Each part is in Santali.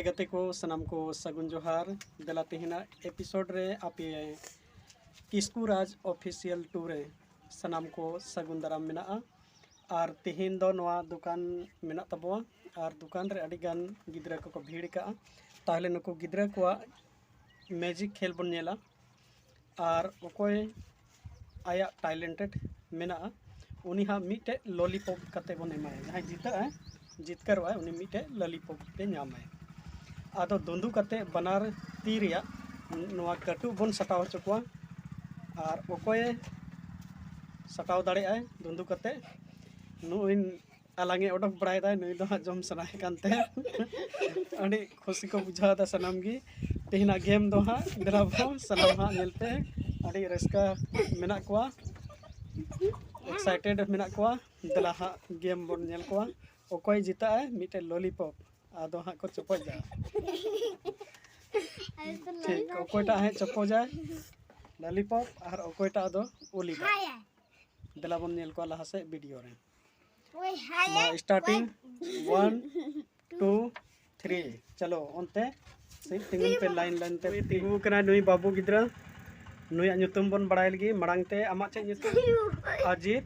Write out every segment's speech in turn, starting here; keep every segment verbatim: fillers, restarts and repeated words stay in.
ᱜᱟᱛᱮ ᱠᱚ, ᱥᱟᱱᱟᱢ ᱠᱚ ᱥᱟᱹᱜᱩᱱ ᱡᱚᱦᱟᱨ᱾ ᱫᱮᱞᱟ, ᱛᱮᱦᱮᱧᱟᱜ ᱮᱯᱤᱥᱳᱰ ᱨᱮ ᱟᱯᱮ ᱠᱤᱥᱠᱩ ᱨᱟᱡᱽ ᱚᱯᱷᱤᱥᱤᱭᱟᱞ ᱴᱩ ᱨᱮ ᱥᱟᱱᱟᱢ ᱠᱚ ᱥᱟᱹᱜᱩᱱ ᱫᱟᱨᱟᱢ ᱢᱮᱱᱟᱜᱼᱟ᱾ ᱟᱨ ᱛᱮᱦᱮᱧ ᱫᱚ ᱱᱚᱣᱟ ᱫᱚᱠᱟᱱ ᱢᱮᱱᱟᱜ ᱛᱟᱵᱚᱣᱟ, ᱟᱨ ᱫᱚᱠᱟᱱ ᱨᱮ ᱟᱹᱰᱤ ᱜᱟᱱ ᱜᱤᱫᱽᱨᱟᱹ ᱠᱚᱠᱚ ᱵᱷᱤᱲ ᱠᱟᱜᱼᱟ᱾ ᱛᱟᱦᱚᱞᱮ ᱱᱩᱠᱩ ᱜᱤᱫᱽᱨᱟᱹ ᱠᱚᱣᱟᱜ ᱢᱮᱡᱤᱠ ᱠᱷᱮᱞ ᱵᱚᱱ ᱧᱮᱞᱟ᱾ ᱟᱨ ᱚᱠᱚᱭ ᱟᱭᱟᱜ ᱴᱮᱞᱮᱱᱴᱮᱰ ᱢᱮᱱᱟᱜᱼᱟ, ᱩᱱᱤ ᱦᱟᱸᱜ ᱢᱤᱫᱴᱮᱡ ᱞᱚᱞᱤᱯᱚᱯ ᱠᱟᱛᱮ ᱵᱚᱱ ᱮᱢᱟᱭᱟ᱾ ᱡᱟᱦᱟᱸᱭ ᱡᱤᱛᱟᱹᱜ ᱟᱭ, ᱡᱤᱛᱠᱟᱹᱨᱚᱜ ᱟᱭ, ᱩᱱᱤ ᱢᱤᱫᱴᱮᱡ ᱞᱚᱞᱤᱯᱚᱯ ᱮ ᱧᱟᱢᱟᱭ᱾ ᱟᱫᱚ ᱫᱩᱸᱫᱩ ᱠᱟᱛᱮ ᱵᱟᱱᱟᱨ ᱛᱤ ᱨᱮᱭᱟᱜ ᱱᱚᱣᱟ ᱠᱟᱹᱴᱩᱵ ᱵᱚᱱ ᱥᱟᱴᱟᱣ ᱦᱚᱪᱚ ᱠᱚᱣᱟ᱾ ᱟᱨ ᱚᱠᱚᱭᱮ ᱥᱟᱴᱟᱣ ᱫᱟᱲᱮᱭᱟᱜᱼᱟᱭ ᱫᱩᱸᱫᱩ ᱠᱟᱛᱮ, ᱱᱩᱭ ᱟᱞᱟᱝ ᱮ ᱚᱰᱚᱠ ᱵᱟᱲᱟᱭᱮᱫᱟᱭ, ᱱᱩᱭ ᱫᱚ ᱦᱟᱸᱜ ᱡᱚᱢ ᱥᱟᱱᱟᱭᱮ ᱠᱟᱱ ᱛᱮ ᱟᱹᱰᱤ ᱠᱷᱩᱥᱤ ᱠᱚ ᱵᱩᱡᱷᱟᱹᱣ ᱮᱫᱟ ᱥᱟᱱᱟᱢ ᱜᱮ᱾ ᱛᱮᱦᱮᱧᱟᱜ ᱜᱮᱢ ᱫᱚ ᱦᱟᱸᱜ ᱫᱮᱞᱟ ᱵᱚ ᱥᱟᱱᱟᱢ ᱦᱟᱸᱜ ᱧᱮᱞ ᱯᱮ, ᱟᱹᱰᱤ ᱨᱟᱹᱥᱠᱟᱹ ᱢᱮᱱᱟᱜ ᱠᱚᱣᱟ, ᱮᱠᱥᱟᱭᱴᱮᱰ ᱢᱮᱱᱟᱜ ᱠᱚᱣᱟ᱾ ᱫᱮᱞᱟ ᱦᱟᱸᱜ ᱜᱮᱢ ᱵᱚᱱ ᱧᱮᱞ ᱠᱚᱣᱟ, ᱚᱠᱚᱭ ᱡᱤᱛᱟᱹᱜ ᱟᱭ ᱢᱤᱫᱴᱮᱡ ᱞᱚᱞᱤᱯᱚᱯ᱾ ᱟᱫᱚ ᱦᱟᱸᱜ ᱠᱚ ᱪᱚᱯᱚᱡᱟ᱾ ᱴᱷᱤᱠ, ᱚᱠᱚᱭᱴᱟᱜ ᱦᱟᱸᱜ ᱪᱚᱯᱚᱡᱟᱭ ᱞᱚᱞᱤᱯᱚᱯ ᱟᱨ ᱚᱠᱚᱭᱴᱟᱜ ᱫᱚ ᱩᱞᱤ ᱫᱟᱜ᱾ ᱫᱮᱞᱟ ᱵᱚᱱ ᱧᱮᱞ ᱠᱚᱣᱟ ᱞᱟᱦᱟ ᱥᱮᱫ ᱵᱷᱤᱰᱤᱭᱳ ᱨᱮ᱾ ᱢᱟ ᱥᱴᱟᱨᱴᱤᱝ, ᱚᱣᱟᱱ, ᱴᱩ, ᱛᱷᱨᱤ, ᱪᱚᱞᱚ ᱚᱱᱛᱮ ᱥᱤᱴ ᱛᱤᱸᱜᱩᱱ ᱯᱮ ᱞᱟᱭᱤᱱ ᱞᱟᱭᱤᱱ ᱛᱮ᱾ ᱛᱤᱸᱜᱩ ᱠᱟᱱᱟ ᱱᱩᱭ ᱵᱟᱹᱵᱩ ᱜᱤᱫᱽᱨᱟᱹ, ᱱᱩᱭᱟᱜ ᱧᱩᱛᱩᱢ ᱵᱚᱱ ᱵᱟᱲᱟᱭ ᱞᱟᱹᱜᱤᱫ᱾ ᱢᱟᱲᱟᱝ ᱛᱮ ᱟᱢᱟᱜ ᱪᱮᱫ ᱧᱩᱛᱩᱢ? ᱟᱡᱤᱛ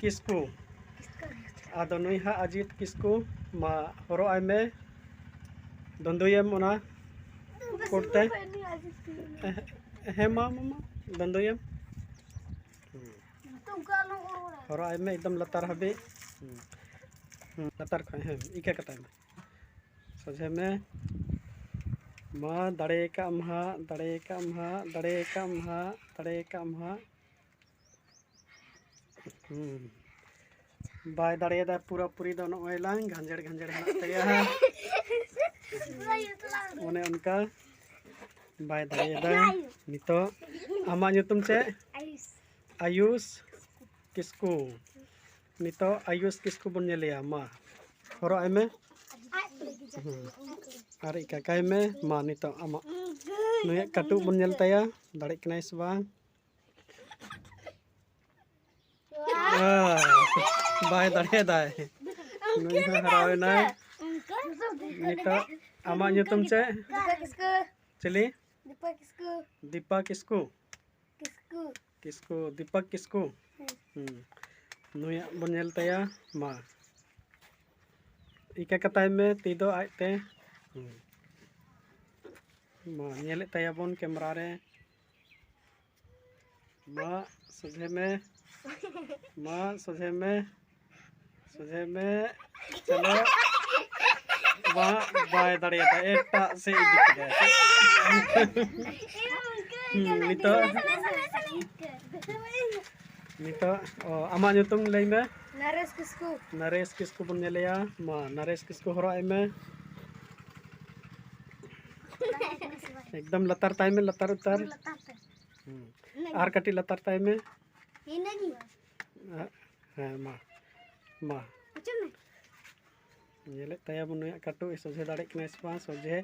ᱠᱤᱥᱠᱩ᱾ ᱟᱫᱚ ᱱᱩᱭ ᱦᱟᱸᱜ ᱟᱡᱤᱛ ᱠᱤᱥᱠᱩ, ᱢᱟ ᱦᱚᱨᱚᱜ ᱟᱭ ᱢᱮ ᱫᱩᱸᱫᱩᱭᱮᱢ ᱚᱱᱟ ᱠᱳᱴ ᱛᱮ᱾ ᱦᱮᱸ, ᱢᱟ, ᱢᱟ, ᱢᱟ, ᱫᱩᱸᱫᱩᱭᱮᱢ᱾ ᱦᱩᱸ᱾ ᱦᱚᱨᱚᱜ ᱟᱭ ᱢᱮ ᱮᱠᱫᱚᱢ ᱞᱟᱛᱟᱨ ᱦᱟᱹᱵᱤᱡ᱾ ᱦᱩᱸ᱾ ᱦᱩᱸ, ᱞᱟᱛᱟᱨ ᱠᱷᱚᱱ, ᱦᱮᱸ, ᱤᱠᱟᱹ ᱠᱟᱛᱟᱭ ᱢᱮ᱾ ᱥᱚᱡᱷᱮ ᱢᱮ᱾ ᱢᱟ, ᱫᱟᱲᱮ ᱠᱟᱜ ᱟᱢ ᱦᱟᱸᱜ, ᱫᱟᱲᱮ ᱠᱟᱜ ᱟᱢ ᱦᱟᱸᱜ, ᱫᱟᱲᱮ ᱠᱟᱜ ᱟᱢ ᱦᱟᱸᱜ, ᱫᱟᱲᱮ ᱠᱟᱜ ᱟᱢ ᱦᱟᱸᱜ᱾ ᱦᱩᱸ᱾ ᱵᱟᱭ ᱫᱟᱲᱮᱭᱟᱫᱟ ᱯᱩᱨᱟᱹ ᱯᱩᱨᱤ ᱫᱚ, ᱱᱚᱜᱼᱚᱭ ᱞᱟᱝ ᱜᱷᱟᱸᱡᱮᱲ ᱜᱷᱟᱸᱡᱮᱲ ᱢᱮᱱᱟᱜ ᱛᱟᱭᱟ᱾ ᱚᱱᱮ ᱚᱱᱠᱟ ᱵᱟᱭ ᱫᱟᱲᱮᱭᱟᱫᱟ᱾ ᱱᱤᱛᱚᱜ ᱟᱢᱟᱜ ᱧᱩᱛᱩᱢ ᱪᱮᱫ? ᱟᱭᱩᱥ᱾ ᱟᱭᱩᱥ ᱠᱤᱥᱠᱩ᱾ ᱱᱤᱛᱚᱜ ᱟᱭᱩᱥ ᱠᱤᱥᱠᱩ ᱵᱚᱱ ᱧᱮᱞᱮᱭᱟ᱾ ᱢᱟ, ᱦᱚᱨᱚᱜ ᱟᱭ ᱢᱮ᱾ ᱦᱩᱸ᱾ ᱟᱨ ᱤᱠᱟᱹ ᱠᱟᱭ ᱢᱮ᱾ ᱢᱟ, ᱱᱤᱛᱚᱜ ᱟᱢᱟᱜ ᱱᱩᱭᱟᱜ ᱠᱟᱹᱴᱩᱵ ᱵᱚᱱ ᱧᱮᱞ ᱛᱟᱭᱟ, ᱫᱟᱲᱮᱜ ᱠᱟᱱᱟᱭ ᱥᱮ ᱵᱟᱝ? ᱟᱭ, ᱵᱟᱭ ᱫᱟᱲᱮᱭᱟᱫᱟᱭ᱾ ᱱᱩᱭ ᱦᱚᱸ ᱦᱟᱨᱟᱣ ᱮᱱᱟᱭ᱾ ᱱᱤᱛᱚᱜ ᱟᱢᱟᱜ ᱧᱩᱛᱩᱢ ᱪᱮᱫ? ᱫᱤᱯᱟ ᱠᱤᱥᱠᱩ᱾ ᱪᱤᱞᱤ? ᱫᱤᱯᱟ ᱠᱤᱥᱠᱩ᱾ ᱫᱤᱯᱟ ᱠᱤᱥᱠᱩ᱾ ᱠᱤᱥᱠᱩ᱾ ᱠᱤᱥᱠᱩ, ᱫᱤᱯᱚᱠ ᱠᱤᱥᱠᱩ᱾ ᱦᱮᱸ᱾ ᱦᱩᱸ᱾ ᱱᱩᱭᱟᱜ ᱵᱚᱱ ᱧᱮᱞ ᱛᱟᱭᱟ᱾ ᱢᱟ, ᱤᱠᱟ ᱠᱟᱛᱟᱭ ᱢᱮ, ᱛᱤ ᱫᱚ ᱟᱡᱛᱮ᱾ ᱦᱩᱸ᱾ ᱢᱟ, ᱧᱮᱞᱮᱫ ᱛᱟᱭᱟᱵᱚᱱ ᱠᱮᱢᱨᱟ ᱨᱮ᱾ ᱢᱟ, ᱥᱚᱡᱷᱮ ᱢᱮ᱾ ᱢᱟ, ᱥᱚᱡᱷᱮ ᱢᱮ᱾ ᱥᱚᱡᱷᱮ ᱢᱮ᱾ ᱪᱚᱞᱚ᱾ ᱵᱟ-, ᱵᱟᱭ ᱫᱟᱲᱮᱭᱟᱫᱟ, ᱮᱴᱟᱜ ᱥᱮᱫ ᱤᱫᱤ ᱠᱮᱫᱟᱭ᱾ ᱦᱩᱸ, ᱱᱤᱛᱚᱜ, ᱱᱤᱛᱚᱜ, ᱚ, ᱟᱢᱟᱜ ᱧᱩᱛᱩᱢ ᱞᱟᱹᱭ ᱢᱮ᱾ ᱱᱟᱨᱮᱥ ᱠᱤᱥᱠᱩ᱾ ᱱᱟᱨᱮᱥ ᱠᱤᱥᱠᱩ ᱵᱚᱱ ᱧᱮᱞᱮᱭᱟ᱾ ᱢᱟ, ᱱᱟᱨᱮᱥ ᱠᱤᱥᱠᱩ ᱦᱚᱨᱚᱜ ᱟᱭ ᱢᱮ᱾ ᱮᱠᱫᱚᱢ ᱞᱟᱛᱟᱨ ᱛᱟᱭ ᱢᱮ, ᱞᱟᱛᱟᱨ ᱩᱛᱟᱹᱨ᱾ ᱞᱟᱛᱟᱨ ᱛᱮ᱾ ᱦᱩᱸ᱾ ᱤᱱᱟᱹᱜᱮ᱾ ᱟᱨ ᱠᱟᱹᱴᱤᱡ ᱞᱟᱛᱟᱨ ᱛᱟᱭ ᱢᱮ᱾ ᱤᱱᱟᱹᱜᱮ᱾ ᱟ-, ᱦᱮᱸ, ᱢᱟ, ᱢᱟ᱾ ᱟᱸᱡᱚᱢ ᱢᱮ᱾ ᱧᱮᱞᱮᱫ ᱛᱟᱭᱟ ᱵᱚᱱ ᱱᱩᱭᱟᱜ ᱠᱟᱹᱴᱩᱵ ᱮ ᱥᱚᱡᱷᱮ ᱫᱟᱲᱮᱜ ᱠᱟᱱᱟᱭ ᱥᱮ ᱵᱟᱝ? ᱥᱚᱡᱷᱮ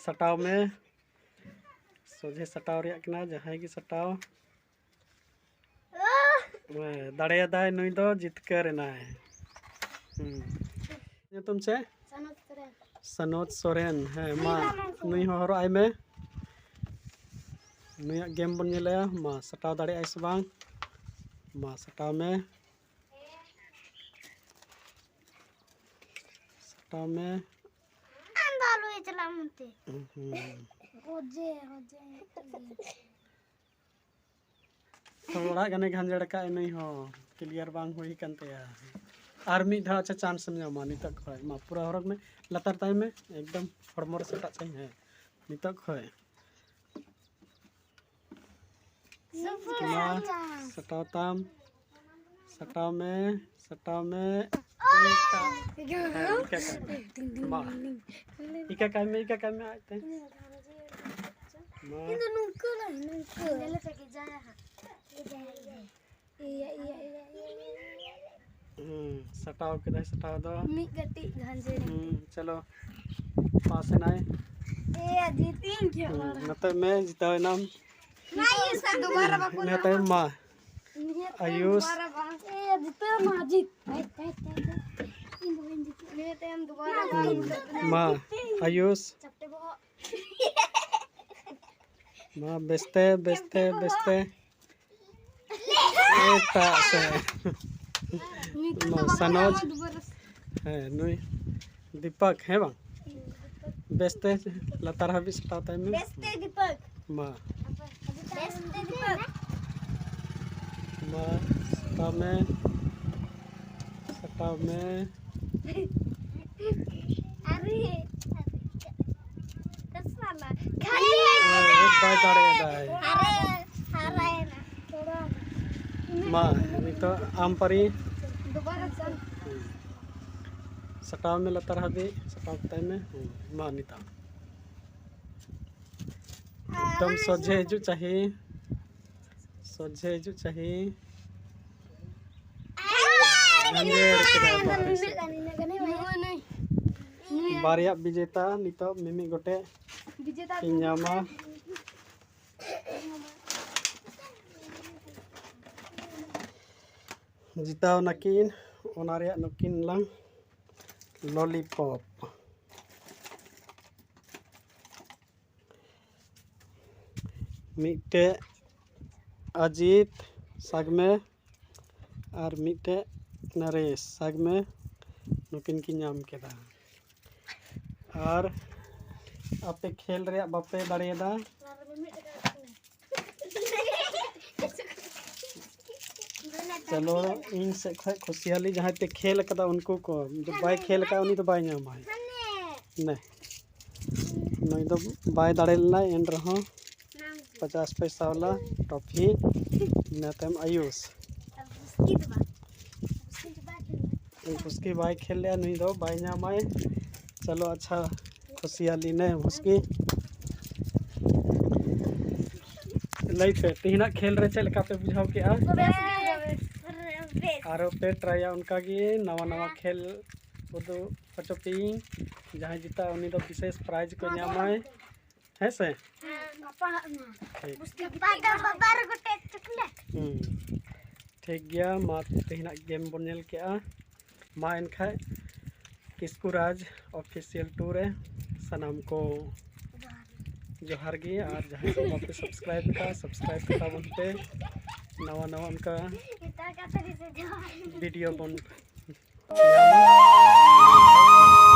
ᱥᱟᱴᱟᱣ ᱢᱮ᱾ ᱥᱚᱡᱷᱮ ᱥᱟᱴᱟᱣ ᱨᱮᱭᱟᱜ ᱠᱟᱱᱟ, ᱡᱟᱦᱟᱸᱭ ᱜᱮ ᱥᱟᱴᱟᱣ᱾ ᱦᱮᱸ, ᱫᱟᱲᱮᱭᱟᱫᱟᱭ, ᱱᱩᱭ ᱫᱚ ᱡᱤᱛᱠᱟᱹᱨ ᱮᱱᱟᱭ᱾ ᱦᱩᱸ᱾ ᱧᱩᱛᱩᱢ ᱪᱮᱫ? ᱥᱟᱱᱚᱛ ᱥᱚᱨᱮᱱ᱾ ᱥᱟᱱᱚᱛ ᱥᱚᱨᱮᱱ, ᱦᱮᱸ, ᱢᱟ, ᱱᱩᱭ ᱦᱚᱸ ᱦᱚᱨᱚᱜ ᱟᱭ ᱢᱮ᱾ ᱱᱩᱭᱟᱜ ᱜᱮᱢ ᱵᱚᱱ ᱧᱮᱞᱮᱭᱟ, ᱢᱟ, ᱥᱟᱴᱟᱣ ᱫᱟᱲᱮᱭᱟᱜ ᱟᱭ ᱥᱮ ᱵᱟᱝ? ᱢᱟ, ᱥᱟᱴᱟᱣ ᱢᱮ᱾ ᱥᱟᱴᱟᱣ ᱢᱮ᱾ ᱟᱢ ᱫᱚ ᱟᱞᱚᱭ ᱪᱟᱞᱟᱜ ᱢᱮᱱᱛᱮ᱾ ᱦᱩᱸ᱾ ᱚᱡᱮ, ᱚᱡᱮ᱾ ᱛᱷᱚᱲᱟ ᱜᱟᱱᱮ ᱜᱷᱟᱸᱡᱮᱲ ᱠᱟᱜ ᱱᱩᱭ ᱦᱚᱸ, clear ᱵᱟᱝ ᱦᱩᱭ ᱠᱟᱱ ᱛᱟᱭᱟ᱾ ᱟᱨ ᱢᱤᱫ ᱫᱷᱟᱣ, ᱟᱪᱪᱷᱟ, chance ᱮᱢ ᱧᱟᱢᱟ ᱱᱤᱛᱚᱜ ᱠᱷᱚᱡ᱾ ᱢᱟ, ᱯᱩᱨᱟᱹ ᱦᱚᱨᱚᱜ ᱢᱮ, ᱞᱟᱛᱟᱨ ᱛᱟᱭ ᱢᱮ, ᱮᱠᱫᱚᱢ ᱦᱚᱲᱢᱚ ᱨᱮ ᱥᱟᱴᱟᱜ ᱛᱟᱭ, ᱦᱮᱸ, ᱱᱤᱛᱚᱜ ᱠᱷᱚᱡ᱾ ᱢᱟ, ᱥᱟᱴᱟᱣ ᱛᱟᱢ, ᱥᱟᱴᱟᱣ ᱢᱮ, ᱥᱟᱴᱟᱣ ᱢᱮ᱾ ᱦᱮᱸ, ᱤᱠᱟ ᱠᱟᱭ ᱢᱮ᱾ ᱢᱟ, ᱤᱠᱟ ᱠᱟᱭ ᱢᱮ, ᱤᱠᱟ ᱠᱟᱭ ᱢᱮ ᱟᱡᱛᱮ᱾ ᱢᱟ᱾ ᱤᱧ ᱫᱚ ᱱᱚᱝᱠᱟ ᱞᱟᱹᱭ, ᱱᱚᱝᱠᱟ᱾ ᱧᱮᱞ ᱯᱮ ᱠᱤ ᱡᱟᱭᱟ ᱦᱟᱸᱜ᱾ ᱤᱭᱟᱹ, ᱤᱭᱟᱹ, ᱤᱭᱟᱹ, ᱤᱭᱟᱹ, ᱤᱭᱟᱹ, ᱤᱭᱟᱹ᱾ ᱦᱩᱸ, ᱥᱟᱴᱟᱣ ᱠᱮᱫᱟᱭ, ᱥᱟᱴᱟᱣ ᱫᱚ᱾ ᱢᱤᱫ ᱠᱟᱹᱴᱤᱡ ᱜᱷᱟᱸᱡᱮ᱾ ᱦᱩᱸ, ᱪᱚᱞᱚ, ᱯᱟᱥ ᱮᱱᱟᱭ᱾ ᱮ, ᱡᱤᱛᱤᱧ ᱠᱷᱮᱞ ᱦᱩᱸ, ᱵᱟᱲᱟ᱾ ᱱᱚᱛᱮ ᱢᱮ, ᱡᱤᱛᱟᱹᱣ ᱮᱱᱟᱢ᱾ ᱱᱟ, ᱤᱭᱟᱹ ᱥᱟᱛ ᱫᱚᱵᱟᱨᱟ ᱵᱟᱠᱚ ᱤᱱᱟᱹ ᱛᱟᱭᱚᱢ ᱢᱟ᱾ ᱱᱤᱭᱟᱹ ᱛᱟᱭᱚᱢ ᱟᱭᱩᱥ᱾ ᱫᱚᱵᱟᱨᱟ ᱵᱟᱝ᱾ ᱮ, ᱡᱤᱛᱟᱹᱣ ᱢᱟ, ᱡᱤᱛ᱾ ᱦᱟᱭ, ᱦᱟᱭ, ᱦᱟᱭ, ᱦᱟᱭ᱾ ᱤᱧ ᱫᱚ ᱵᱟᱹᱧ ᱡᱤᱛᱟᱹᱜᱼᱟ᱾ ᱢᱟ ᱟᱭᱩᱥ, ᱢᱟ ᱵᱮᱥᱛᱮ ᱵᱮᱥᱛᱮ ᱵᱮᱥᱛᱮ᱾ ᱮᱴᱟᱜ ᱥᱮ᱾ ᱢᱟ ᱥᱟᱱᱚᱡᱽ᱾ ᱦᱮᱸ, ᱱᱩᱭ ᱫᱤᱯᱚᱠ, ᱦᱮᱸ ᱵᱟᱝ? ᱵᱮᱥᱛᱮ ᱞᱟᱛᱟᱨ ᱦᱟᱹᱵᱤᱡ ᱥᱟᱴᱟᱣ ᱛᱟᱭ ᱢᱮ᱾ ᱵᱮᱥᱛᱮ ᱫᱤᱯᱚᱠ᱾ ᱢᱟ᱾ ᱵᱮᱥᱛᱮ ᱫᱤᱯᱚᱠ᱾ ᱢᱟ ᱥᱟᱴᱟᱣ ᱢᱮ, ᱥᱟᱴᱟᱣ ᱢᱮ᱾ ᱟᱨᱮ, ᱟᱨᱮ, ᱪᱚᱥᱢᱟ ᱢᱟ᱾ ᱠᱷᱟᱹᱞᱤ ᱵᱟᱭ ᱫᱟᱲᱮᱭᱟᱫᱟᱭ᱾ ᱟᱨᱮ, ᱟᱨᱮ᱾ ᱢᱟ ᱱᱤᱛᱚᱜ ᱟᱢ ᱯᱟᱹᱨᱤ᱾ ᱫᱩᱵᱟᱨᱟ ᱪᱟᱞ᱾ ᱦᱩᱸ᱾ ᱥᱟᱴᱟᱣ ᱢᱮ ᱞᱟᱛᱟᱨ ᱦᱟᱹᱵᱤᱡ, ᱥᱟᱴᱟᱣ ᱠᱟᱛᱟᱭ ᱢᱮ᱾ ᱦᱩᱸ, ᱢᱟ ᱱᱤᱛᱚᱜ᱾ ᱮᱠᱫᱚᱢ ᱥᱚᱡᱷᱮ ᱦᱤᱡᱩᱜ ᱪᱟᱹᱦᱤ, ᱥᱚᱡᱷᱮ ᱦᱤᱡᱩᱜ ᱪᱟᱹᱦᱤ᱾ ᱜᱟᱸᱡᱮᱲ ᱠᱮᱫᱟᱭ ᱵᱟᱦᱨᱮ ᱥᱮᱫ᱾ ᱵᱟᱨᱭᱟ ᱵᱤᱡᱮᱛᱟ ᱱᱤᱛᱚᱜ ᱢᱤᱢᱤᱫ ᱜᱚᱴᱮᱡ ᱠᱤᱱ ᱧᱟᱢᱟ᱾ ᱡᱤᱛᱟᱹᱣ ᱱᱟᱹᱠᱤᱱ, ᱚᱱᱟ ᱨᱮᱭᱟᱜ ᱱᱩᱠᱤᱱ ᱞᱟᱝ ᱞᱚᱞᱤᱯᱚᱯ᱾ ᱢᱤᱫᱴᱮᱡ ᱟᱡᱤᱛ ᱥᱟᱜᱽᱢᱮ ᱟᱨ ᱢᱤᱫᱴᱮᱡ ᱱᱟᱨᱮᱥ ᱥᱟᱜᱽᱢᱮ, ᱱᱩᱠᱤᱱ ᱠᱤᱱ ᱧᱟᱢ ᱠᱮᱫᱟ᱾ ᱟᱨ ᱟᱯᱮ ᱠᱷᱮᱞ ᱨᱮᱭᱟᱜ ᱵᱟᱯᱮ ᱫᱟᱲᱮᱭᱟᱫᱟ᱾ ᱪᱚᱞᱚ, ᱤᱧ ᱥᱮᱫ ᱠᱷᱚᱱ ᱠᱷᱩᱥᱤᱭᱟᱞᱤ, ᱡᱟᱦᱟᱸᱭ ᱯᱮ ᱠᱷᱮᱞ ᱟᱠᱟᱫᱟ ᱩᱱᱠᱩ ᱠᱚ, ᱡᱩᱫᱤ ᱵᱟᱭ ᱠᱷᱮᱞ ᱟᱠᱟᱫ ᱩᱱᱤ ᱫᱚ ᱵᱟᱭ ᱧᱟᱢᱟ᱾ ᱱᱮ, ᱱᱩᱭ ᱫᱚ ᱵᱟᱭ ᱫᱟᱲᱮ ᱞᱮᱱᱟ, ᱮᱱ ᱨᱮᱦᱚᱸ ᱯᱚᱪᱟᱥ ᱯᱚᱭᱥᱟ ᱣᱟᱞᱟ ᱴᱨᱚᱯᱷᱤ, ᱤᱱᱟᱹ ᱛᱟᱭᱚᱢ ᱟᱭᱩᱥ᱾ ᱩᱱᱤ ᱯᱩᱥᱠᱤ ᱵᱟᱭ ᱠᱷᱮᱞ ᱞᱮᱜᱼᱟ, ᱱᱩᱭ ᱫᱚ ᱵᱟᱭ ᱧᱟᱢᱟᱭ᱾ ᱪᱚᱞᱚ ᱟᱪᱪᱷᱟ, ᱠᱷᱩᱥᱤᱭᱟᱞᱤ ᱱᱮ ᱯᱩᱥᱠᱤ᱾ ᱞᱟᱹᱭ ᱯᱮ, ᱛᱮᱦᱮᱧᱟᱜ ᱠᱷᱮᱞ ᱨᱮ ᱪᱮᱫ ᱞᱮᱠᱟ ᱯᱮ ᱵᱩᱡᱷᱟᱹᱣ ᱠᱮᱜᱼᱟ? ᱵᱮᱥ ᱜᱮ᱾ ᱵᱮᱥ᱾ ᱟᱨᱚ ᱯᱮ ᱴᱨᱟᱭᱟ ᱚᱱᱠᱟ ᱜᱮ, ᱱᱟᱣᱟ ᱱᱟᱣᱟ ᱠᱷᱮᱞ ᱩᱫᱩᱜ ᱦᱚᱪᱚ ᱯᱮᱭᱟᱹᱧ᱾ ᱡᱟᱦᱟᱸᱭ ᱡᱤᱛᱟᱹᱜᱼᱟ ᱩᱱᱤ ᱫᱚ ᱵᱤᱥᱮᱥ ᱯᱨᱟᱭᱤᱡᱽ ᱠᱚ ᱧᱟᱢᱟᱭ, ᱦᱮᱸ ᱥᱮ? ᱦᱮᱸ, ᱜᱟᱯᱟ ᱦᱟᱸᱜ ᱱᱚᱣᱟ᱾ ᱴᱷᱤᱠ᱾ ᱵᱩᱥᱴᱟᱨ ᱜᱟᱯᱟ ᱫᱚ ᱵᱟᱵᱟ ᱨᱮ ᱜᱚᱴᱮᱡ ᱪᱚᱠᱞᱮᱴ᱾ ᱦᱩᱸ᱾ ᱴᱷᱤᱠ ᱜᱮᱭᱟ, ᱢᱟ ᱛᱮᱦᱮᱧᱟᱜ ᱜᱮᱢ ᱵᱚᱱ ᱧᱮᱞ ᱠᱮᱜᱼᱟ᱾ ᱢᱟ ᱮᱱᱠᱷᱟᱡ ᱠᱤᱥᱠᱩ ᱨᱟᱡᱽ ᱚᱯᱷᱤᱥᱤᱭᱟᱞ ᱴᱩ ᱨᱮ ᱥᱟᱱᱟᱢ ᱠᱚ ᱡᱚᱦᱟᱨ ᱜᱮ᱾ ᱟᱨ ᱡᱟᱦᱟᱸᱭ ᱠᱚ ᱵᱟᱯᱮ ᱥᱟᱵᱥᱠᱨᱟᱭᱤᱵ ᱠᱟᱜᱼᱟ, ᱥᱟᱵᱥᱠᱨᱟᱭᱤᱵ ᱠᱟᱜ ᱛᱟᱵᱚᱱ ᱯᱮ᱾ ᱱᱟᱣᱟ ᱱᱟᱣᱟ ᱚᱱᱠᱟ ᱵᱷᱤᱰᱤᱭᱳ ᱵᱚᱱ ᱧᱟᱢᱟ᱾